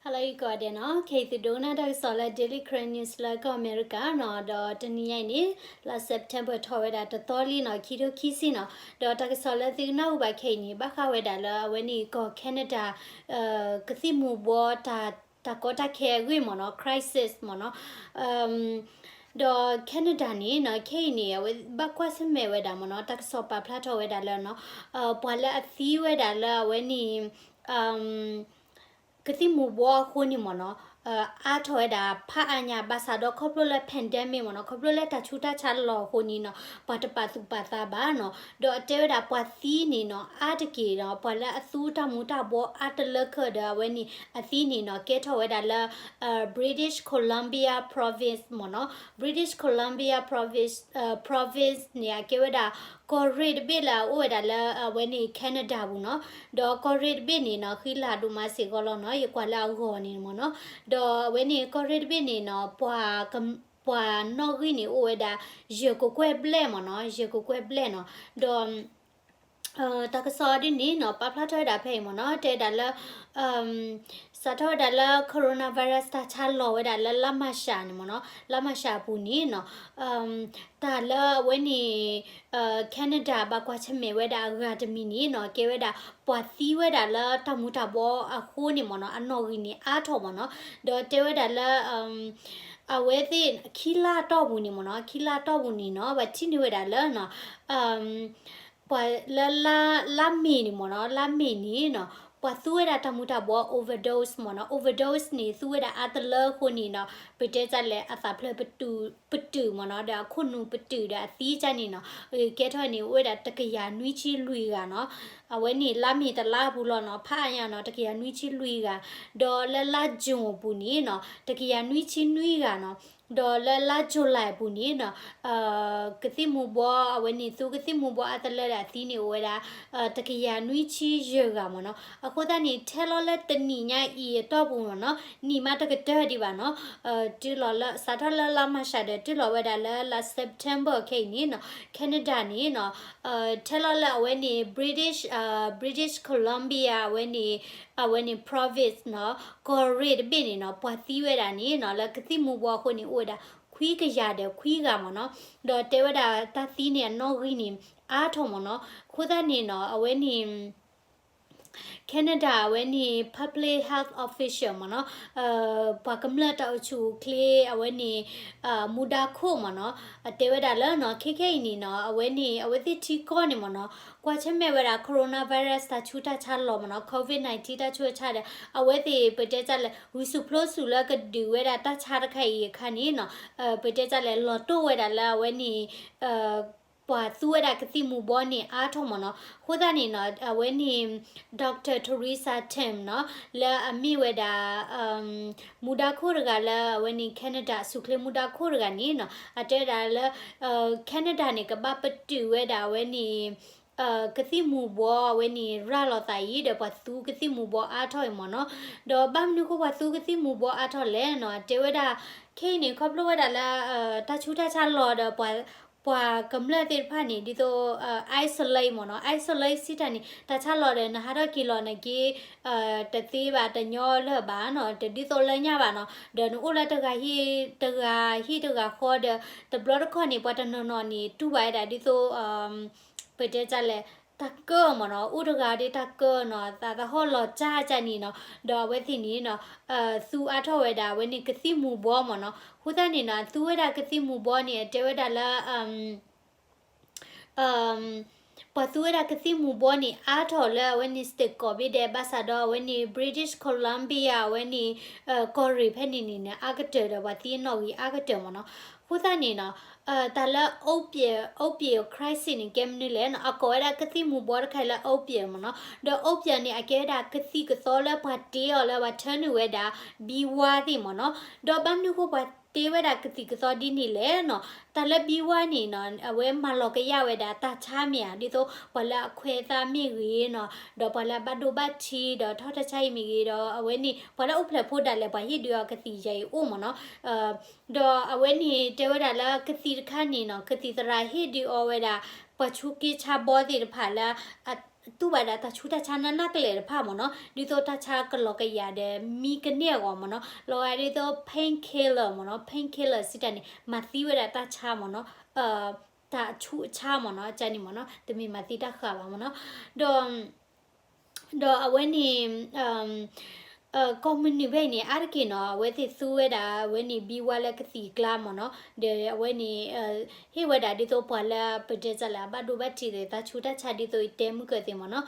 Hello ယကိးဂၤဒဲးနီၤ, ခဲအံၤသုဒိကနၣ်တၢ်ကစီၣ်လၢ Daily Karen News လၢကီၢ်အမဲရကၤနီၤ, ဒီးတနံၤညါအံၤန့ၣ် လါ September ထီၣ်ဝဲဒၣ်တသီလံနီၤ, ခံထိခံဆံနီၤ, ဒီးတၢ်ကစီၣ်လၢသုကနၣ်အိၣ်ဘၣ်ခဲအံၤန့ၣ် ဘၣ်ဃးဝဲဒၣ်လၢအဝဲန့ၣ်ကီၢ် Canada ကသံၣ်မူၤဘှီတၢ် တၢ်ကီတၢ်ခဲအဂ့ၢ်မ့ၢ်နီၤ, crisis မ့ၢ်နီၤ, ဒီး Canada န့ၣ်နီၤ, ခဲအံၤန့ၣ် အဝဲဘၣ်ကွၢ်ဆၢၣ်မဲာ်ဝဲဒၣ်မ့ၢ်နီၤ, တၢ်ကစီၣ်ပာ်ဖျါထီၣ်ဝဲဒၣ်လၢနီၤ, ပှၤလၢအသံဝဲဒၣ်လၢအဝဲန့ၣ် ကသံၣ်မူၤဘှီအဃိန့ၣ်မ့ၢ်နီၤ, အါထီၣ်ဝဲဒၣ်ဖးအါညါ ဘၣ်ဆၣ်ဒီးခီဖျိလၢ pandemic မ့ၢ်နီၤ, ခီဖျိလၢတၢ်ဆူးတၢ်ဆါလီၤအဃိန့ၣ်နီၤ, ပှၤတပာ်သူၣ်ပာ်သးဘၣ်နီၤ, ဒီးအတဲဝဲဒၣ်ပှၤသံန့ၣ်နီၤ, အါတက့ၢ်နီၤ, ပှၤလၢအသူတၢ်မူၤတၢ်ဘှီအါတလၢခဲဒီးအဝဲန့ၣ် အသံန့ၣ်နီၤ, ကဲထီၣ်ဝဲဒၣ်လၢ British Columbia province မ့ၢ်နီၤ, British Columbia province, province န့ၣ် အကဲဝဲဒၣ် ကီၢ်ရ့ၣ်တဘ့ၣ်လၢအအိၣ်ဝဲဒၣ်လၢအဝဲန့ၣ် Canada ပူၤနီၤ, ဒီးကီၢ်ရ့ၣ်တဘ့ၣ်န့ၣ်နီၤ, ဃံလၤဒိၣ်မးစ့ၢ်ကီးလီၤနီၤ, ယကွၢ်လၢအဂီၢ်န့ၣ်မ့ၢ်နီၤ, ဒီးအဝဲန့ၣ်ကီၢ်ရ့ၣ်တဘ့ၣ်န့ၣ်နီၤ, ပှၤ ပှၤနီၣ်ဂံၢ်န့ၣ်အိၣ်ဝဲဒၣ် ယဲၢ်ကကွဲၢ်ဘျဲၣ်မ့ၢ်နီၤ, ယဲၢ်ကကွဲၢ်ဘျဲၣ်နီၤ, ဒီး တၢ်ကစီၣ်ဒ်န့ၣ်နီၤ, ပာ်ဖျါထီၣ်ဝဲဒၣ်ဖဲအံၤမ့ၢ်နီၤ, တဲဝဲဒၣ်လၢ စးထီၣ်ဝဲဒၣ်လၢ coronavirus တၢ်ဆါလီၤဝဲဒၣ်လၢလါမၢ်ၡးန့ၣ်မ့ၢ်နီၤ, လါမၢ်ၡးအပူၤန့ၣ်နီၤ, တၢ်လၢအဝဲန့ၣ် Canada ဘၣ်ကွၢ်ဆၢၣ်မဲာ်ဝဲဒၣ်အဂၤတမံၤန့ၣ်နီၤ, ကဲဝဲဒၣ်ပှၤသံဝဲဒၣ်လၢတၢ်မူၤတၢ်ဘှီအဃိန့ၣ်မ့ၢ်နီၤ, အနီၣ်ဂံၢ်န့ၣ်အါထီၣ်မ့ၢ်နီၤ, ဒီးတဲဝဲဒၣ်လၢ အဝဲသ့ၣ်ခံလါတီၢ်ပူၤန့ၣ်မ့ၢ်နီၤ, ခံလါတီၢ်ပူၤန့ၣ်နီၤ, ပှၤထံၣ်န့ၢ်ဝဲဒၣ်လၢနီၤ ပှၤလၢလါမ့ၤန့ၣ်မ့ၢ်နီၤ, လါမ့ၤန့ၣ်နီၤ, ပှၤသူဝဲဒၣ်တၢ်မူၤတၢ်ဘှီ overdose မ့ၢ်နီၤ, overdose န့ၣ် သူဝဲဒၣ်အါတလၢအဃိန့ၣ်နီၤ, ပတဲတၢ်လဲၣ် အသးဖျၢၣ်ပတုာ် ပတုာ်မ့ၢ်နီၤ, ဒီးအခိၣ်နူာ်ပတုာ်ဒီးအသံတၢ်န့ၣ်နီၤ, ကဲထီၣ်န့ၣ် အိၣ်ဝဲဒၣ်တကယၤနွံဆံလွံၢ်ဂၤနီၤ, အဝဲန့ၣ်လါမ့ၤတလါပူၤလီၤနီၤ, ဖးအါညါနီၤ, တကယၤနွံဆံလွံၢ်ဂၤ, ဒီးလၢလါ June အပူၤန့ၣ်နီၤ, တကယၤနွံဆံနွံဂၤနီၤ, ဒီးလၢလါ July အပူၤန့ၣ်နီၤ, ကသံၣ်မူၤဘှီ အဝဲန့ၣ် သူကသံၣ်မူၤဘှီအါတလၢဒီးအသံန့ၣ်အိၣ်ဝဲဒၣ် တကယၤနွံဆံယဲၢ်ဂၤမ့ၢ်နီၤ. အဃိသတးန့ၣ် ထဲလီၤလၢတနံၣ်ညါအံၤအတီၢ်ပူၤမ့ၢ်နီၤ, နံၣ်မးတကတၢၢ်ဒံးဘၣ်နီၤ, တုၤလီၤလၢ စးထီၣ်လၢလါမၢ်ၡးဒီး တုၤလီၤဝဲဒၣ်လၢလါ September ခဲအံၤန့ၣ်နီၤ, Canada န့ၣ်နီၤ, ထဲလီၤလၢအဝဲန့ၣ် British, British Columbia အဝဲန့ၣ် အဝဲန့ၣ် province နီၤ, ကီၢ်ရ့ၣ်တဘ့ၣ်န့ၣ်နီၤ, ပှၤသံဝဲဒၣ်န့ၣ်နီၤ, လၢကသံၣ်မူၤဘှီအဃိန့ၣ် အိၣ်ဝဲဒၣ် ခွံကယၤဒီးခွံဂၤမ့ၢ်နီၤ, ဒီးတဲဝဲဒၣ်တၢ်သံန့ၣ် အနီၣ်ဂံၢ်န့ၣ် အါထီၣ်မ့ၢ်နီၤ. အဃိသတးန့ၣ်နီၤ, အဝဲန့ၣ် Canada အဝဲန့ၣ် public health official မ့ၢ်နီၤ, ပှၤကမျၢၢ်တၢ်အိၣ်ဆူၣ်အိၣ်ချ့ အဝဲန့ၣ် မူဒါခိၣ်မ့ၢ်နီၤ, အတဲဝဲဒၣ်လၢနီၤ, ခဲခဲအံၤန့ၣ်နီၤ, အဝဲန့ၣ် အဝဲသ့ၣ်ထံကီၢ်န့ၣ်မ့ၢ်နီၤ, ကွၢ်ဆၢၣ်မဲာ်ဝဲဒၣ် coronavirus တၢ်ဆူးတၢ်ဆါလီၤမ့ၢ်နီၤ, covid nineteen တၢ်ဆူးတၢ်ဆါဒီး အဝဲသ့ၣ် ပတဲတၢ်လဲၣ် ဂုာ်ဆူၣ်ပျိဆူၣ်လၢကဒုးဝဲဒၣ်တၢ်ဆါတခါအံၤအခါန့ၣ်နီၤ, ပတဲတၢ်လဲၣ် လီၤတိၢ်ဝဲဒၣ်လၢအဝဲန့ၣ် ပှၤသူဝဲဒၣ်ကသံၣ်မူၤဘှီန့ၣ် အါထီၣ်မ့ၢ်နီၤ. အဃိသတးန့ၣ်နီၤ, အဝဲန့ၣ် Doctor Theresa Tam နီၤ, လၢအမ့ၢ်ဝဲဒၣ် မူဒါခိၣ်တဂၤလၢအဝဲန့ၣ် Canada ဆူၣ်ချ့မူဒါခိၣ်တဂၤန့ၣ်နီၤ, အတဲဝဲဒၣ်လၢ Canada န့ၣ် ကဘၣ်ပတုာ်ဝဲဒၣ်အဝဲန့ၣ် ကသံၣ်မူၤဘှီအဝဲန့ၣ် ရၤလီၤသးအံၤ ဒီးပှၤသူကသံၣ်မူၤဘှီအါထီၣ်အံၤမ့ၢ်နီၤ. ဒီးဘၣ်မနုၤအဃိပှၤသူကသံၣ်မူၤဘှီအါထီၣ်လဲၣ်နီၤ, တဲဝဲဒၣ် ခဲအံၤန့ၣ် ခီဖျိဝဲဒၣ်လၢ တၢ်ဆူးတၢ်ဆါလီၤဒီး ပှၤကမျၢၢ်သ့ၣ်တဖၣ်န့ၣ် ဒ်သိး isolate မ့ၢ်နီၤ, isolate စံးတၢ်န့ၣ် တၢ်ဆါလီၤဒီး နဟးထီၣ်က့ၤလီၤနက့ၤ တသ့ဘၣ် တညီလၢၤဘၣ်နီၤ, တဒ်သိးလၢညါဘၣ်နီၤ, ဒီးနအိၣ်လၢတဂၤဟံၣ်တဂၤဟံၣ်တဂၤဃီဒီး တဘျီတခီၣ်န့ၣ် ပှၤတနီၤနီၤန့ၣ် တူၢ်ဘၣ်ဝဲဒၣ်ဒ်သိး ပတဲတၢ်လဲၣ် တၢ်ကၢၣ်မ့ၢ်နီၤ, အိၣ်တဂၤဒီးတၢ်ကၢၣ်နီၤ, သးသဟီၣ်လီၤကၢ်ကၢ်န့ၣ်နီၤ, ဒီးအဝဲသ့ၣ်န့ၣ်နီၤ သူအါထီၣ်ဝဲဒၣ်အဝဲန့ၣ်ကသံၣ်မူၤဘှီမ့ၢ်နီၤ. အဃိသတးန့ၣ်နီၤ သူဝဲဒၣ်ကသံၣ်မူၤဘှီန့ၣ် အတဲဝဲဒၣ်လၢ ပှၤသူဝဲဒၣ်ကသံၣ်မူၤဘှီန့ၣ် အါထီၣ်လၢအဝဲန့ၣ် state ကိးဘ့ၣ်ဒဲး ဘၣ်ဆၣ်ဒီးအဝဲန့ၣ် British Columbia အဝဲန့ၣ် ကီၢ်ရ့ၣ်ဖဲန့ၣ်န့ၣ် အါကတၢၢ်ဒီးပှၤသံအနီၣ်ဂံၢ်အါကတၢၢ်မ့ၢ်နီၤ. အဃိသတးန့ၣ်နီၤ တၢ်လၢ opiate, opiate crisis န့ၣ် ကဲမနုၤလဲၣ်နီၤ, အကိးဝဲဒၣ်ကသံၣ်မူၤဘှီတခါအံၤလၢ opiate မ့ၢ်နီၤ, ဒီး opiate န့ၣ် အကဲဝဲဒၣ်ကသံၣ်ကသီလၢပှၤတ့အီၤလၢပှၤ turn ဝဲဒၣ် ဘံဝါသ့ၣ်မ့ၢ်နီၤ. ဒီးဘၣ်မနုၤအဃိပှၤတ့ဝဲဒၣ်ကသံၣ်ကသီဒ်န့ၣ်လဲၣ်နီၤ, တၢ်လၢဘံဝါန့ၣ်နီၤ အဝဲမၤလီၤကယၢ်ဝဲဒၣ်တၢ်ဆါမ့ၢ်ဧါ, ဒ်သိးပှၤလၢအခွဲးသးမ့ၢ်ဂ့ၤနီၤ, ဒီးပှၤလၢအဘၣ်ဒိဘၣ်ထံးဒီးထီၣ်တၢ်ဆါအံၤမ့ၢ်ဂ့ၤ, ဒီးအဝဲန့ၣ် ပှၤလၢအိၣ်ဖျဲၣ်ဖိဒၣ်လဲာ် ပှၤဟ့ၣ်ဒုးအီၤကသံၣ်ယၤအံၤအိၣ်မ့ၢ်နီၤ. ဒီးအဝဲန့ၣ်တဲဝဲဒၣ်လၢကသံၣ်တခါန့ၣ်နီၤ, ကသံၣ်သရၣ်ဟ့ၣ်ဒုးအီၤဝဲဒၣ် ပှၤဆူးက့ဆါဘီသ့ၣ်တဖၣ်လၢ အ တူၢ်ဘၣ်ဒၣ်တၢ်ဆူးတၢ်ဆါနးနးကလဲာ်တဖၣ်မ့ၢ်နီၤ, ဒ်သိးတၢ်ဆါကလီၤကယၤဒီးမံကန့ၢ်အဂီၢ်မ့ၢ်နီၤ, လီၤဂာ်ဒ်သိး painkiller မ့ၢ်နီၤ, painkiller စံးတၢ်န့ၣ် မၤသံဝဲဒၣ်တၢ်ဆါမ့ၢ်နီၤ, တၢ်ဆူးအဆါမ့ၢ်နီၤ, ကန့ၣ်မ့ၢ်နီၤ, တမ့ၢ်မၤသံတၢ်ဃာ်ဘၣ်မ့ၢ်နီၤ, ဒီး ဒီးအဝဲန့ၣ် ကိးမုၢ်နုာ်ဖဲအံၤန့ၣ် အါတက့ၢ်နီၤ အဝဲသ့ၣ်သူဝဲဒၣ် အဝဲန့ၣ် ဘံဝါလၢကသံၣ်အကျါမ့ၢ်နီၤ, ဒီးအဝဲန့ၣ် ဟ့ၣ်ဝဲဒၣ်ဒ်သိးပှၤလၢပတဲတၢ်လၢအဘၣ်ဒိဘၣ်ထံးသ့ၣ် တၢ်ဆူးတၢ်ဆါဒ်သိးအတဲမုၢ်ကၢၢ်သ့ၣ်မ့ၢ်နီၤ,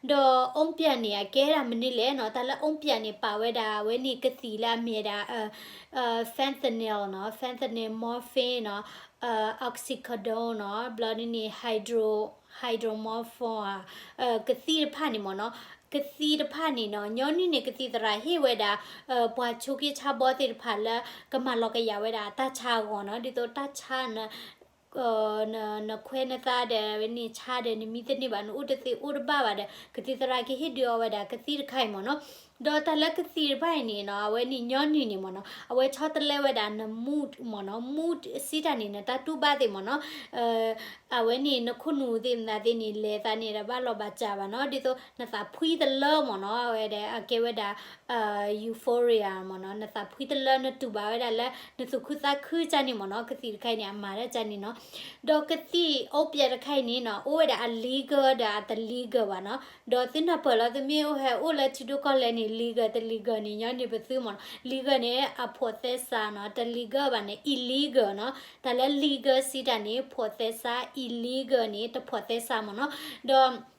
ဒီး opiate န့ၣ် အကဲဒၣ်မနုၤလဲၣ်နီၤ, တၢ်လၢ opiate န့ၣ် ပာ်ဝဲဒၣ်အဝဲန့ၣ်ကသံၣ်လၢအမ့ၢ်ဒၣ် fentanyl နီၤ, fentanyl, morphine နီၤ, oxycodone နီၤ, ဘျီဒ်န့ၣ် hydro, hydromorphone ဧါ, ကသံၣ်တဖၣ်န့ၣ်မ့ၢ်နီၤ, ကသံၣ်တဖၣ်န့ၣ်နီၤ, ညီနုၢ်န့ၣ် ကသံၣ်သရၣ်ဟ့ၣ်ဝဲဒၣ် ပှၤဆိးက့ဆါဘီသ့ၣ်တဖၣ်လၢ ကမၤလီၤကယၤဝဲဒၣ်တၢ်ဆါအဂီၢ်နီၤ, ဒ်သိးတၢ်ဆါ နခွဲးနသးဒီး နဆါဒီး နမံသန့ၢ်ဘၣ် နအိၣ်တသ့အိၣ်တဘၣ်ဘၣ်ဒီး ကသံၣ်သရၣ်ကဟ့ၣ်ဒုးအီၤဝဲဒၣ်ကသံၣ်တခါအံၤမ့ၢ်နီၤ, ဒီးတၢ်လၢကသံၣ်တဖၣ်အံၤန့ၣ်နီၤ အဝဲန့ၣ်ညီနုၢ်န့ၣ်မ့ၢ်နီၤ အဝဲဆီတလဲဝဲဒၣ်န mood မ့ၢ်နီၤ, mood စံးတၢ်န့ၣ် နတၢ်တူၢ်ဘၣ်သ့ၣ်မ့ၢ်နီၤ, အဝဲန့ၣ် နခိၣ်နူာ်သ့ၣ်မတၤသ့ၣ်န့ၣ် လဲၤသးန့ၣ်ဒီးဘၣ်လီၤဘၣ်စးဘၣ်နီၤ, ဒ်သိးနသးဖှံတလၢမ့ၢ်နီၤ, အဝဲဒီးအကဲဝဲဒၣ် euphoria မ့ၢ်နီၤ, နသးဖှံတလၢ နတူၢ်ဘၣ်ဝဲဒၣ်လၢ နသူၣ်ခုသးခုကန့ၣ်မ့ၢ်နီၤ, ကသံၣ်တခါအံၤန့ၣ် အမၤတၢ်ကန့ၣ်နီၤ, ဒီးကသံၣ် opiate တခါအံၤန့ၣ်နီၤ အိၣ်ဝဲဒၣ်အ legal ဒီးအတ legal ဘၣ်နီၤ, ဒီးသုနၢ်ပၢၢ်လီၤ သုမ့ၢ်အိၣ်ဟဲအိၣ်လၢထံဒိၣ်ကီၢ်လဲၣ်န့ၣ် legal တ legal န့ၣ် ညီနုၢ်ပသုမ့ၢ်နီၤ, legal န့ၣ် အဖိးသဲစးနီၤ, တ legal ဘၣ်န့ၣ် illegal နီၤ, တၢ်လၢ legal စံးတၢ်န့ၣ် ဖိးသဲစး, illegal န့ၣ် တဖိးသဲစးမ့ၢ်နီၤ, ဒီး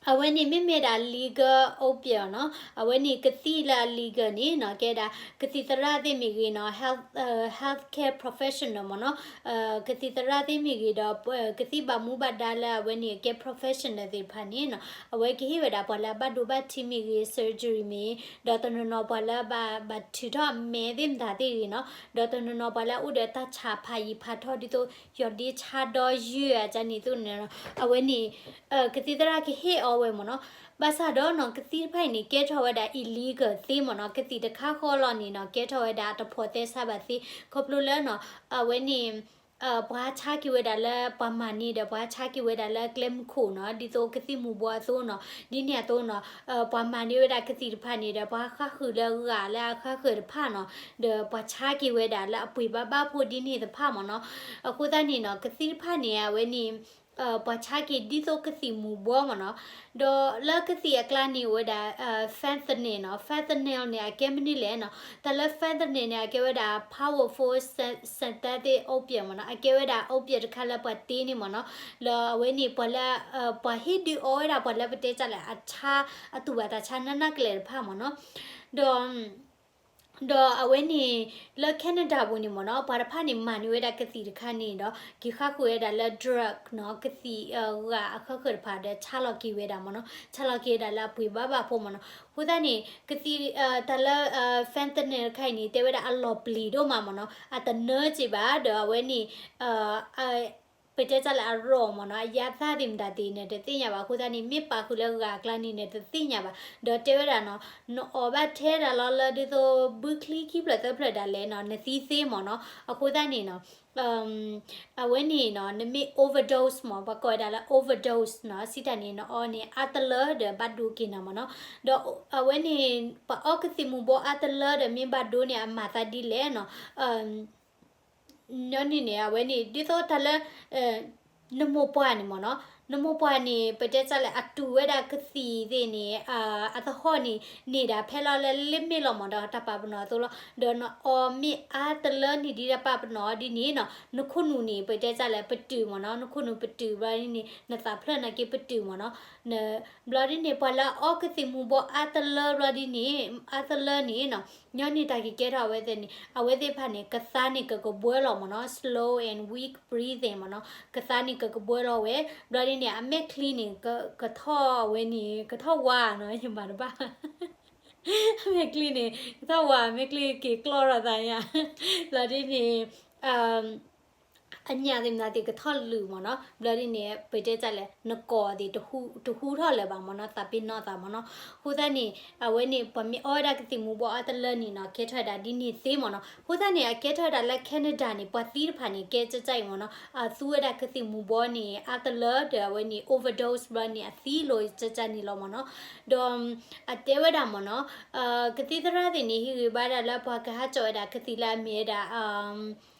အဝဲန့ၣ်မ့မ့ၢ်ဒၣ် legal opiate နီၤ, အဝဲန့ၣ်ကသံၣ်လၢအ legal န့ၣ်နီၤ ကဲဒၣ် ကသံၣ်သရၣ်သ့ၣ်မ့ၢ်ဂ့ၤနီၤ, health, healthcare professional မ့ၢ်နီၤ, ကသံၣ်သရၣ်သ့ၣ်မ့ၢ်ဂ့ၤဒီး ကသံၣ်ဘၣ်မူဘၣ်ဒါလၢအဝဲန့ၣ်ကဲ professional သ့ၣ်တဖၣ်န့ၣ်နီၤ အဝဲကဟ့ၣ်ဝဲဒၣ်ပှၤလၢအဘၣ်ဒိဘၣ်ထံးမ့ၢ်ဂ့ၤ surgery မ့ၢ်, ဒီးတနီၤနီၤပှၤလၢဘၣ်ထုးထီၣ်အမဲသ့ၣ်မတၤသ့ၣ်ဂ့ၤနီၤ, ဒီးတနီၤနီၤပှၤလၢအအိၣ်ဒီးတၢ်ဆးဖးယံၤဖးထီဒ်သိး ယီၤဒ့ဆါဒီယုၢ်အကန့ၣ်သိးန့ၣ်နီၤ, အဝဲန့ၣ် ကသံၣ်သရၣ်ကဟ့ၣ်အီဝဲမ့ၢ်နီၤ, ဘၣ်ဆၣ်ဒီးနီၤ ကသံၣ်တဖၣ်အံၤန့ၣ် ကဲထီၣ်ဝဲဒၣ် illegal သ့မ့ၢ်နီၤ, ကသံၣ်တခါဃီလီၤန့ၣ်နီၤ ကဲထီၣ်ဝဲဒၣ်တဖိးသဲစးဘၣ်သ့, ခီဖျိလၢနီၤ အဝဲန့ၣ် ပှၤဆါက့ၤဝဲဒၣ်လၢပှၤမၤန့ၢ်ဒီး ပှၤဆါက့ၤဝဲဒၣ်လၢကျဲမုၢ်ခိၣ်နီၤ, ဒ်သိးကသံၣ်မူၤဘှီးအသိးနီၤ, ဒ်န့ၣ်အသိးနီၤ, ပှၤမၤန့ၢ်ဝဲဒၣ်ကသံၣ်တဖၣ်န့ၣ်ဒီး ပှၤဃၣ်ဃုာ်လၢဂာ်လၢအဃၣ်ဃုာ်တဖၣ်နီၤ, ဒီးပှၤဆါက့ၤဝဲဒၣ်လၢအပှ့ၤဘၣ်ဘၣ်ဖိဒ်န့ၣ်တဖၣ်မ့ၢ်နီၤ, အဃိသတးန့ၣ်နီၤ ကသံၣ်တဖၣ်န့ၣ် အဝဲန့ၣ် ပှၤဆါက့ၤဒ်သိးကသံၣ်မူၤဘှီးမ့ၢ်နီၤ, ဒီးလၢကသံၣ်အကျါန့ၣ်အိၣ်ဝဲဒၣ် fentanyl နီၤ, fentanyl န့ၣ် အကဲမနုၤလဲၣ်နီၤ, တၢ်လၢ fentanyl န့ၣ် အကဲဝဲဒၣ် powerful synthetic opiate မ့ၢ်နီၤ, အကဲဝဲဒၣ် opiate တခါလၢပှၤတ့န့ၣ်မ့ၢ်နီၤ, လၢအဝဲန့ၣ် ပှၤလၢ ပှၤဟ့ၣ်ဒုးအီဝဲဒၣ်ပှၤလၢပတဲတၢ်လဲၣ် အဆါ အတူၢ်ဘၣ်တၢ်ဆါနးနးကလဲာ်တဖၣ်မ့ၢ်နီၤ, ဒီး ဒီးအဝဲန့ၣ် လၢ Canada ပူၤန့ၣ်မ့ၢ်နီၤ ပှၤတဖၣ်န့ၣ်မၤန့ၢ်ဝဲဒၣ်ကသံၣ်တခါန့ၣ်ဒီး က့ၤဃၣ်ဃုာ်ဝဲဒၣ်လၢ drug နီၤ ကသံၣ်ဂာ်အဃၣ်ဃၢၤတဖၣ်ဒီး ဆါလီၤက့ၤဝဲဒၣ်မ့ၢ်နီၤ ဆါလီၤက့ၤဝဲဒၣ်လၢအပှ့ၤဘၣ်ဘၣ်ဖိမ့ၢ်နီၤ အဃိသတးန့ၣ် ကသံၣ် တၢ်လၢ fentanyl တခါအံၤန့ၣ် တဲဝဲဒၣ်အလီၤပျံၤဒိၣ်မးမ့ၢ်နီၤ အတနၢစ့ၢ်ဘၣ် ဒီးအဝဲန့ၣ် ပတဲတၢ်လၢအရီၣ်မ့ၢ်နီၤ အယါသၣ်သ့ၣ်မတၤသ့ၣ်န့ၣ် တသ့ၣ်ညါဘၣ် အဃိသတးန့ၣ် မ့ၢ်ပာ်ဃုာ်လၢဂၤအကျါန့ၣ်န့ၣ် တသ့ၣ်ညါဘၣ် ဒီးတဲဝဲဒၣ်နီၤ နအီၣ်ဘၣ်ထဲဒၣ်လီၤလၢဒ်သိး ဘုချံခံဖျၢၣ်သၢဖျၢၣ်ဒၣ်လဲာ်နီၤ နသံသ့မ့ၢ်နီၤ အဃိသတးန့ၣ်နီၤ အဝဲန့ၣ်နီၤ နမ့ၢ် overdose မ့ၢ် ပှၤကိးဝဲဒၣ်လၢ overdose နီၤ စံးတၢ်န့ၣ် နအီန့ၣ် အါတလၢဒီးဘၣ်ဒိက့ၤနၤမ့ၢ်နီၤ ဒီးအဝဲန့ၣ် ပအီကသံၣ်မူၤဘှီးအါတလၢဒီးမ့ၢ်ဘၣ်ဒိန့ၣ် အမၤသးဒ်လဲၣ်နီၤ ညီနုၢ်န့ၣ် အဝဲန့ၣ် ဒ်သိးတၢ်လၢ နမိၢ်ပှၢ်န့ၣ်မ့ၢ်နီၤ နမိၢ်ပှၢ်န့ၣ် ပတဲတၢ်လၢ အတူၢ်ဝဲဒၣ်ကသံၣ်သ့ၣ်န့ၣ် အသဟီၣ်န့ၣ် န့ၢ်ဒၣ်ဖဲလီၤလၢလ့မ့ၢ်လီၤမ့ၢ်ဒီးတၢ်ပာ်ပနီၣ်အသိးလီၤ ဒီးနအီမ့ၢ်အါတလၢန့ၣ်ဒ်တၢ်ပာ်ပနီၣ်ဒ်န့ၣ်နီၤ နခိၣ်နူာ်န့ၣ် ပတဲတၢ်လၢပတုာ်မ့ၢ်နီၤ နခိၣ်နူာ်ပတုာ်ဘျီဒ်န့ၣ် နသးဖျၢၣ်နာ်က့ပတုာ်မ့ၢ်နီၤ ဘျီဒ်န့ၣ် ပှၤလၢအအီကသံၣ်မူၤဘှီးအါတလၢဘျီဒ်န့ၣ် အါတလၢန့ၣ်နီၤ ညီနုၢ်တၢ်က့ၤကဲထီၣ်အဝဲသ့ၣ်န့ၣ် အဝဲသ့ၣ်တဖၣ်န့ၣ် ကသါန့ၣ်ကကဘှၢလီၤမ့ၢ်နီၤ slow and weak breathing မ့ၢ်နီၤ ကသါန့ၣ်ကကဘှၢလီၤဝဲ ဘျီဒ်န့ၣ် အမဲာ်ချံန့ၣ် ကထီၣ်ဝဲန့ၣ် ကထီၣ်ဝါနီၤ ယမၤတဘၣ် အမဲာ်ချံန့ၣ် ကထီၣ်ဝါ အမဲာ်ချံက့ၤကျီၢ်ထီၣ်သးညါ ဘျီဒ်န့ၣ် အညၣ်သ့ၣ်မနုၤသ့ၣ်ကထီၣ်လုာ်မ့ၢ်နီၤ, ဘျီဒ်န့ၣ် ပတဲတၢ်လဲၣ် နကိာ်သ့ၣ်တဟူထီၣ်လၢၤဘၣ်မ့ၢ်နီၤ, သးပ့ၤနီၣ်သးမ့ၢ်နီၤ. အဃိသတးန့ၣ် အဝဲန့ၣ် ပှၤမ့ၢ်အီဝဲဒၣ်ကသံၣ်မူၤဘှီးအါတလၢန့ၣ်နီၤ ကဲထီၣ်ဝဲဒၣ်ဒ်န့ၣ်သ့မ့ၢ်နီၤ. အဃိသတးန့ၣ် အကဲထီၣ်ဝဲဒၣ်လၢ Canada န့ၣ် ပှၤသံတဖၣ်န့ၣ် ကဲကၠၢ်ကၠၢ်အံၤမ့ၢ်နီၤ, အသူဝဲဒၣ်ကသံၣ်မူၤဘှီးန့ၣ် အါတလၢဒီးအဝဲန့ၣ် overdose ဘျီန့ၣ် အသံလိာ်ကၠၢ်ကၠၢ်န့ၣ်လီၤမ့ၢ်နီၤ. ဒီး အတဲဝဲဒၣ်မ့ၢ်နီၤ, ကသံၣ်သရၣ်သ့ၣ်န့ၣ် ဟ့ၣ်ဂံၢ်ဘါဒၣ်လၢပှၤကဟးကၠီဝဲဒၣ်ကသံၣ်လၢအမ့ၢ်ဝဲဒၣ်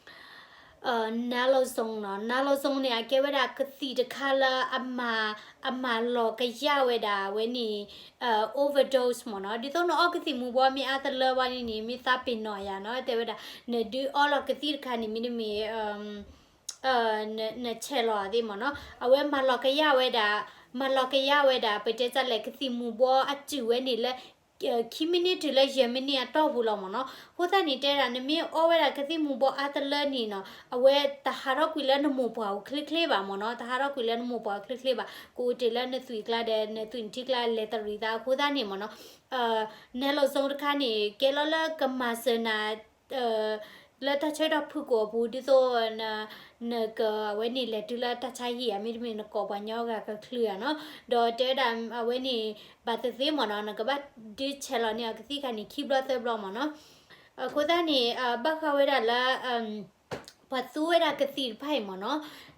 naloxone နီၤ. Naloxone န့ၣ် အကဲဝဲဒၣ်ကသံၣ်တခါလၢ အမၤလီၤကယၢ်ဝဲဒၣ်ဝဲန့ၣ် overdose မ့ၢ်နီၤ. ဒ်သိးနအီကသံၣ်မူၤဘှီးမ့ၢ်အါတလၢဘၣ်န့ၣ်န့ၣ် မ့ၢ်သးပ့ၤနီၣ်ယၤနီၤ, တဲဝဲဒၣ် နဒုးအီလီၤကသံၣ်တခါန့ၣ် မ့တမ့ၢ် နဆဲးလီၤသ့မ့ၢ်နီၤ. အဝဲမၤလီၤကယၢ်ဝဲဒၣ်, မၤလီၤကယၢ်ဝဲဒၣ် ပတဲတၢ်လဲၣ် ကသံၣ်မူၤဘှီးအစုၣ်ဝဲန့ၣ်လၢ ခံမံးနံးတုၤလၢယဲၢ်မံးနံးအတီၢ်ပူၤလီၤမ့ၢ်နီၤ. အဃိသတးန့ၣ် တဲဒၣ် နမ့ၢ်အီဝဲဒၣ်ကသံၣ်မူၤဘှီးအါတလၢန့ၣ်နီၤ, အဝဲတဟးထီၣ်ကွံာ်လၢနမိၢ်ပှၢ်အိၣ်ချ့ချ့ဘၣ်မ့ၢ်နီၤ, တဟးထီၣ်ကွံာ်လၢနမိၢ်ပှၢ်အိၣ်ချ့ချ့ဘၣ်, ကအိၣ်တ့ၢ်လၢနသွံၣ်ကျါဒီး နသွံၣ်နထံကျါလဲၤတရံးသးအဃိသတးန့ၣ်မ့ၢ်နီၤ, naloxone တခါန့ၣ် ကဲလီၤလၢကမၤစၢၤနၤ လၢတၢ်ဆၢကတီၢ်ဖုၣ်ကိာ်အပူၤ ဒ်သိး နက အဝဲန့ၣ်လဲၤတုၤလၢတၢ်ဆါဟံၣ်ဧါ, မ့တမ့ၢ်နကိာ်ပှၤညီဂၤကချုးဧါနီၤ. ဒီးတဲဝဲဒၣ်အဝဲန့ၣ် ဘၣ်သ့ၣ်သ့ၣ်မ့ၢ်နီၤ, နကဘၣ်ဒုးဆဲးလီၤန့ၢ်အီၤကသံၣ်တခါန့ၣ် ခံဘျီသၢဘျီမ့ၢ်နီၤ. အဃိသတးန့ၣ် ဘၣ်ဃးဝဲဒၣ်လၢ ပှၤသူဝဲဒၣ်ကသံၣ်တဖၣ်အံၤမ့ၢ်နီၤ,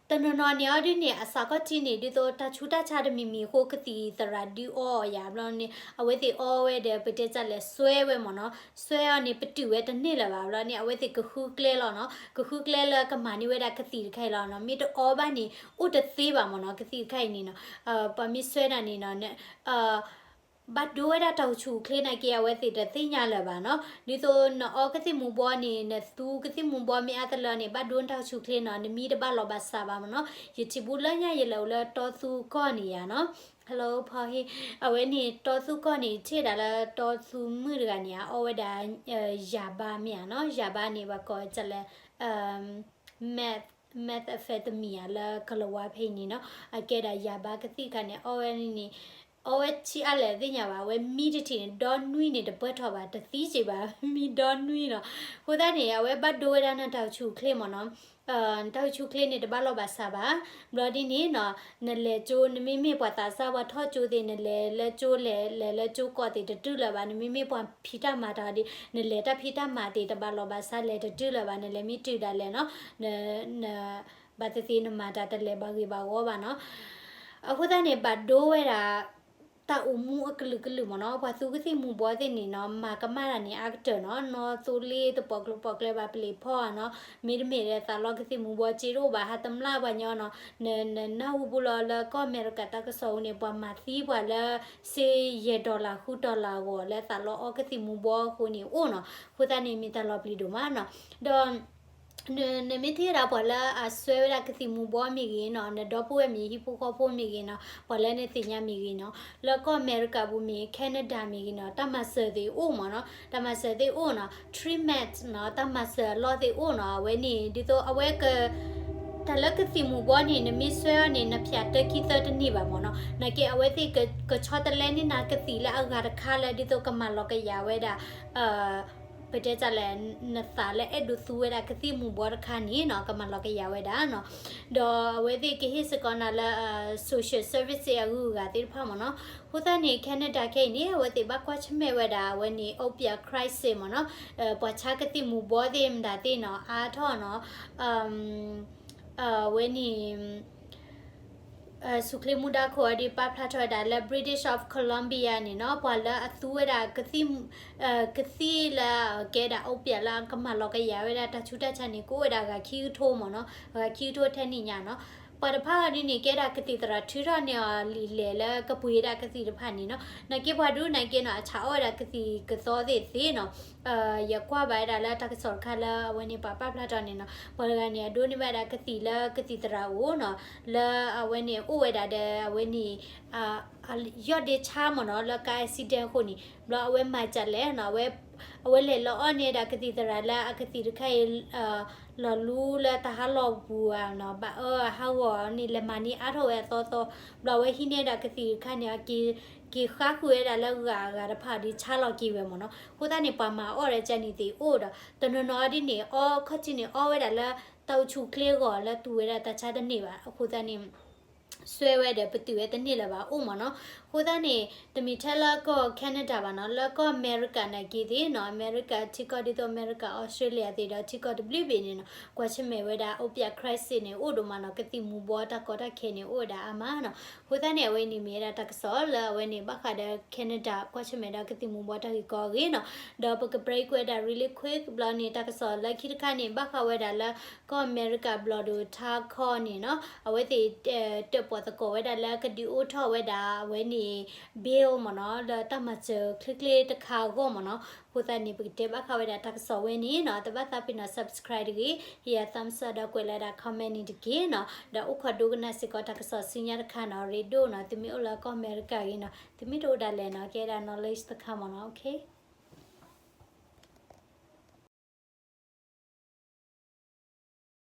တနီၤနီၤန့ၣ်အီၤဒ်န့ၣ် အစးခီၣ်ထံးန့ၣ် ဒ်သိးတၢ်ဆူးတၢ်ဆါတမံၤမံၤအဃိ ကသံၣ်သရၣ်ဒုးအီအီၤယၤဘျီန့ၣ် အဝဲသ့ၣ်အီဝဲဒီး ပတဲတၢ်လဲၣ် စွဲဝဲမ့ၢ်နီၤ, စွဲအီၤန့ၣ် ပတုာ်ဝဲတန့ၢ်လၢၤဘၣ်ဘျီန့ၣ် အဝဲသ့ၣ်ကဃုကျဲလီၤနီၤ, ကဃုကျဲလၢကမၤန့ၢ်ဝဲဒၣ်ကသံၣ်တခါအံၤလီၤနီၤ. မ့ၢ်တအီဘၣ်န့ၣ် အိၣ်တသ့ဘၣ်မ့ၢ်နီၤ, ကသံၣ်တခါအံၤန့ၣ်နီၤ, ပှၤမ့ၢ်စွဲနၤန့ၣ်နီၤ ဘၣ်ဒိဝဲဒၣ်တၢ်အိၣ်ဆူၣ်အိၣ်ချ့နာ်က့ အဝဲသ့ၣ်တသ့ၣ်ညါလၢၤဘၣ်နီၤ. ဒ်သိးနအီကသံၣ်မူၤဘှီးန့ၣ် နသူကသံၣ်မူၤဘှီးမ့ၢ်အါတလၢန့ၣ် ဘၣ်ဒိနတၢ်အိၣ်ဆူၣ်အိၣ်ချ့နီၤ, နမံတဘၣ်လီၤဘၣ်စးဘၣ်မ့ၢ်နီၤ. ယထံၣ်ဘူးလၢညါယလဲၤအိၣ်လၢတီသူကီၢ်န့ၣ်ယၤနီၤ. Hello ဖီဟ့, အဝဲန့ၣ်တီသူကီၢ်န့ၣ် ထံၣ်ဒၣ်လၢတီသူမုၣ်တဂၤန့ၣ် အီဝဲဒၣ် ယၤဘါမ့ၢ်ဧါနီၤ, ယၤဘါန့ၣ် ပှၤကိးဝဲဒၣ်လၢ methamphetamine ဧါ လၢကလၤဝါဖဲအံၤန့ၣ်နီၤ, အကဲဒၣ်ယၤဘါကသံၣ်တခါန့ၣ် အီဝဲန့ၣ်န့ၣ် အီဝဲဆံးအါလဲၣ်သ့ၣ်ညါဘၣ်, အဝဲမံတထံၣ်န့ၣ် ဒီနွံန့ၣ်တပၢၢ်ထီၣ်ဘၣ်, တသံစ့ၢ်ဘၣ်, မံဒီနွံနီၤ. အဃိသတးန့ၣ် အဝဲဘၣ်ဒိဝဲဒၣ်နတၢ်အိၣ်ဆူၣ်အိၣ်ချ့မ့ၢ်နီၤ, နတၢ်အိၣ်ဆူၣ်အိၣ်ချ့န့ၣ် တဘၣ်လီၤဘၣ်စးဘၣ်. ဘျီဒ်န့ၣ်နီၤ, နလဲၤကၠိ နမ့မ့ၢ်ပှၤသးစၢ်ပှၤထီၣ်ကၠိသ့ၣ် နလဲၤလၢကၠိလဲၤ လဲၤလၢကၠိကီၢ်သ့ၣ်တတုၤလၢၤဘၣ်, နမ့မ့ၢ်ပှၤဖံးတၢ်မၤတၢ်ဒီး နလဲၤတၢ်ဖံးတၢ်မၤသ့ၣ် တဘၣ်လီၤဘၣ်စး လဲၤတတုၤလၢၤဘၣ်, နလဲၤမ့ၢ်တုၤဒၣ်လဲာ်နီၤ န ဘၣ်သ့ၣ်သ့ၣ်နမၤတၢ်တလဲၤဘၣ်ဂ့ၤဘၣ်ဝီဘၣ်နီၤ. အဃိသတးန့ၣ် ဘၣ်ဒိဝဲဒၣ် တၢ်အိၣ်မူအကလုာ်ကလုာ်မ့ၢ်နီၤ, ပှၤသူကသံၣ်မူၤဘှီးသ့ၣ်န့ၣ်နီၤ မၤကမၣ်တၢ်န့ၣ် အါကတၢၢ်နီၤ, နီၢ်သိလ့တပိာ်ကျိၤပိာ်ကျဲဘၣ်ပလ့ၤဖီအါနီၤ, မ့တမ့ၢ်လၢသးလီကသံၣ်မူၤဘှီးစ့တအိၣ်ဘၣ် ဟးတမျၢ်ပှၤညီနီၤ, နနၢ်ဟူဘူးလီၤလၢကီၢ်အမဲရကၤတၢ်ကစီၣ်အူန့ၣ် ပှၤမၤသံပှၤလၢ စ့ယဲၢ် dollar ဃု dollar အဂီၢ် လၢသးလီအီကသံၣ်မူၤဘှီးအဃိန့ၣ်အိၣ်နီၤ, အဃိသတးန့ၣ် မ့ၢ်တၢ်လီၤပျံၤဒိၣ်မးနီၤ, ဒီး နမ့ၢ်ထံၣ်ဝဲဒၣ်ပှၤလၢအစွဲဝဲဒၣ်ကသံၣ်မူၤဘှီးမ့ၢ်ဂ့ၤနီၤ, နဒီပုၢ်ဝဲၢ်မ့ၢ်ဟံၣ်ဖိဃီဖိမ့ၢ်ဂ့ၤနီၤ, ပှၤလၢနသ့ၣ်ညါမ့ၢ်ဂ့ၤနီၤ, လၢကီၢ်အမဲရကၤပူၤမ့ၢ် Canada မ့ၢ်ဂ့ၤနီၤ, တၢ်မၤစၢၤသ့ၣ်အိၣ်မ့ၢ်နီၤ, တၢ်မၤစၢၤသ့ၣ်အိၣ်နီၤ, treatment နီၤ, တၢ်မၤစၢၤအလီၢ်သ့ၣ်အိၣ်နီၤ, အဝဲန့ၣ် ဒ်သိးအဝဲက တၢ်လၢကသံၣ်မူၤဘှီးန့ၣ် နမ့ၢ်စွဲအီၤန့ၣ် နဖၠးတၢခံသၢတန့ၢ်ဘၣ်မ့ၢ်နီၤ, နာ်က့အဝဲသ့ၣ်ကဆီတလဲန့ၢ်နၤကသံၣ်လၢအဂၤတခါလၢ ဒ်သိးကမၤလီၤကယၤဝဲဒၣ် ပတဲတၢ်လဲၣ် နသးလၢအဲၣ်ဒိးသူဝဲဒၣ်ကသံၣ်မူၤဘှီးတခါန့ၣ်နီၤ ကမၤလီၤကယၤဝဲဒၣ်နီၤ, ဒီးအဝဲသ့ၣ်ကဟ့ၣ်စ့ၢ်ကီးနၤလၢ social service အဂုၤအဂၤသ့ၣ်တဖၣ်မ့ၢ်နီၤ, အဃိသတးန့ၣ် Canada ခဲအံၤန့ၣ် အဝဲသ့ၣ်ဘၣ်ကွၢ်ဆၢၣ်မဲာ်ဝဲဒၣ် အဝဲန့ၣ် opiate crisis မ့ၢ်နီၤ, ပှၤဆါကသံၣ်မူၤဘှီးသ့ၣ်မတၤသ့ၣ်နီၤ အါထီၣ်နီၤ အဝဲန့ၣ် ဆူၣ်ချ့မူဒါခိၣ်အံၤဒ်ပာ်ဖျါထီၣ်ဝဲဒၣ်လၢ British of Columbia န့ၣ်နီၤ ပှၤလၢအသူဝဲဒၣ်ကသံၣ် ကသံၣ်လၢကဲဒၣ် opiate လၢကမၤလီၤကယၤဝဲဒၣ်တၢ်ဆူးတၢ်ဆါန့ၣ် ကအိၣ်ဝဲဒၣ်ဂၤခံကထိမ့ၢ်နီၤ, ဂၤခံကထိထဲန့ၣ်ညါနီၤ, ပှၤတဖၣ်အံၤဒ်န့ၣ် ကဲဒၣ်ကသံၣ်သရၣ်ထုးထီၣ်န့ၢ်အီၤလံာ်လဲၢ်လၢကပှ့ၤဒၣ်ကသံၣ်တဖၣ်န့ၣ်နီၤ, နာ်က့ပှၤဒ်န့ၣ်က့နီၤ အဆးအီၣ်ဝဲဒၣ်ကသံၣ်ကသီသ့ၣ်သ့နီၤ ယကွၢ်ဘၣ်ဝဲဒၣ်လၢတၢ်ကစီၣ်တခါလၢအဝဲန့ၣ် ပှၤပာ်ဖျါထီၣ်န့ၣ်နီၤ, ပှၤတဂၤန့ၣ် အဒိးန့ၢ်ဘၣ်ဒၣ်ကသံၣ်လၢကသံၣ်သရၣ်အိၣ်နီၤ, လၢအဝဲန့ၣ်အိၣ်ဝဲဒၣ်ဒီးအဝဲန့ၣ် ယီၢ်ဒ့ဆါမ့ၢ်နီၤ လၢကါ accident အဃိန့ၣ် ဘျီအဝဲမၤဒ်လဲၣ်နီၤ, အဝဲ အဝဲလဲၤလီၤအီၣ်န့ၢ်ဝဲဒၣ်ကသံၣ်သရၣ်လၢအကသံၣ်တခါအံၤ လီၤလူလၢတၢ်ဟးလီၢ်ပူၤဧါနီၤ, ဘၣ်အၢဟးဂီၤန့ၣ် လဲၤမၤန့ၢ်အါထီၣ်ဝဲအသီသီ, ဘျီအဝဲဟံးန့ၢ်ဝဲဒၣ်ကသံၣ်တခါန့ၣ် က့ၤဃါဃုာ်ဝဲဒၣ်လၢဂၤအဂၤတဖၣ်ဒီးဆါလီၤက့ၤဝဲမ့ၢ်နီၤ. အဃိသတးန့ၣ် ပှၤမၤအီၣ်ဒီးကန့ၣ်သ့ၣ်အိၣ်ဒီး တနီၤနီၤဒ်န့ၣ် အီခီၣ်ထံးန့ၣ် အီဝဲဒၣ်လၢ တၢ်အိၣ်ဆူၣ်ချ့အဂီၢ်လၢသူၣ်ဝဲဒၣ်တၢ်ဆါတန့ၢ်ဘၣ်. အဃိသတးန့ၣ် စွဲဝဲဒီးပတုာ်ဝဲတန့ၢ်လၢၤဘၣ်အိၣ်မ့ၢ်နီၤ. အဃိသတးန့ၣ် တမ့ၢ်ထဲလၢကီၢ် Canada ဘၣ်နီၤ, လၢကီၢ်အမဲရကၤနာ်က့သ့ၣ်နီၤ, အမဲရကၤထံကီၢ်ဒ်သိးအမဲရကၤ Australia သ့ၣ်ဒီးထံကီၢ်တဘျုးဘ့ၣ်န့ၣ်နီၤ, ကွၢ်ဆၢၣ်မဲာ်ဝဲဒၣ် opiate crisis န့ၣ် အိၣ်ဒိၣ်မးနီၤ, ကသံၣ်မူၤဘှီးတၢ်ကီတၢ်ခဲန့ၣ် အိၣ်ဝဲဒၣ်အါမးနီၤ. အဃိသတးန့ၣ် အဝဲန့ၣ်မ့ၢ်ဝဲဒၣ်တၢ်ကစီၣ်လၢအဝဲန့ၣ် ဘၣ်ဃးဒီး Canada ကွၢ်ဆၢၣ်မဲာ်ဒီးကသံၣ်မူၤဘှီးတၢ်ဂ့ၢ်ကီအဂ့ၢ်နီၤ. ဒီးပက break ဝဲဒၣ် really quick ဘျီန့ၣ် တၢ်ကစီၣ်လၢခံတခါန့ၣ် ဘၣ်ဃးဝဲဒၣ်လၢ ကီၢ်အမဲရကၤဘျီၣ်ဒိၣ်ထါခီန့ၣ်နီၤ, အဝဲသ့ၣ် တၢၣ်ပီၣ်သကိးဝဲဒၣ်လၢကဒုးအိၣ်ထီၣ်ဝဲဒၣ်အဝဲန့ၣ် bill မ့ၢ်နီၤ, လၢတၢ်မၤစၢၤချ့ချ့တခါအဂီၢ်မ့ၢ်နီၤ. အဃိသတးန့ၣ် ပကတဲဘၣ်ဃးဝဲဒၣ်တၢ်ကစီၣ်ဝဲန့ၣ်နီၤ, တဘၣ်သးပ့ၤနီၣ် subscribe တဂ့ၤ, ဟ့ၣ်ယၤ thumbs up ဒီးကွဲးလီၤဒၣ် comment န့ၣ်တက့ၢ်နီၤ. ဒီးအိၣ်ခိးဒိကနၣ်စ့ၢ်ကီးတၢ်ကစီၣ်ဆူညါတခါနီၤ, ရ့ဒိၣ်နီၤ, သုမ့ၢ်အိၣ်လၢကီၢ်အမဲရကၤအဂ့ၢ်နီၤ, သုမ့ၢ်တအိၣ်ဒၣ်လဲာ်နီၤ, ကဲဒၣ် knowledge တခါမ့ၢ်နီၤ, okay.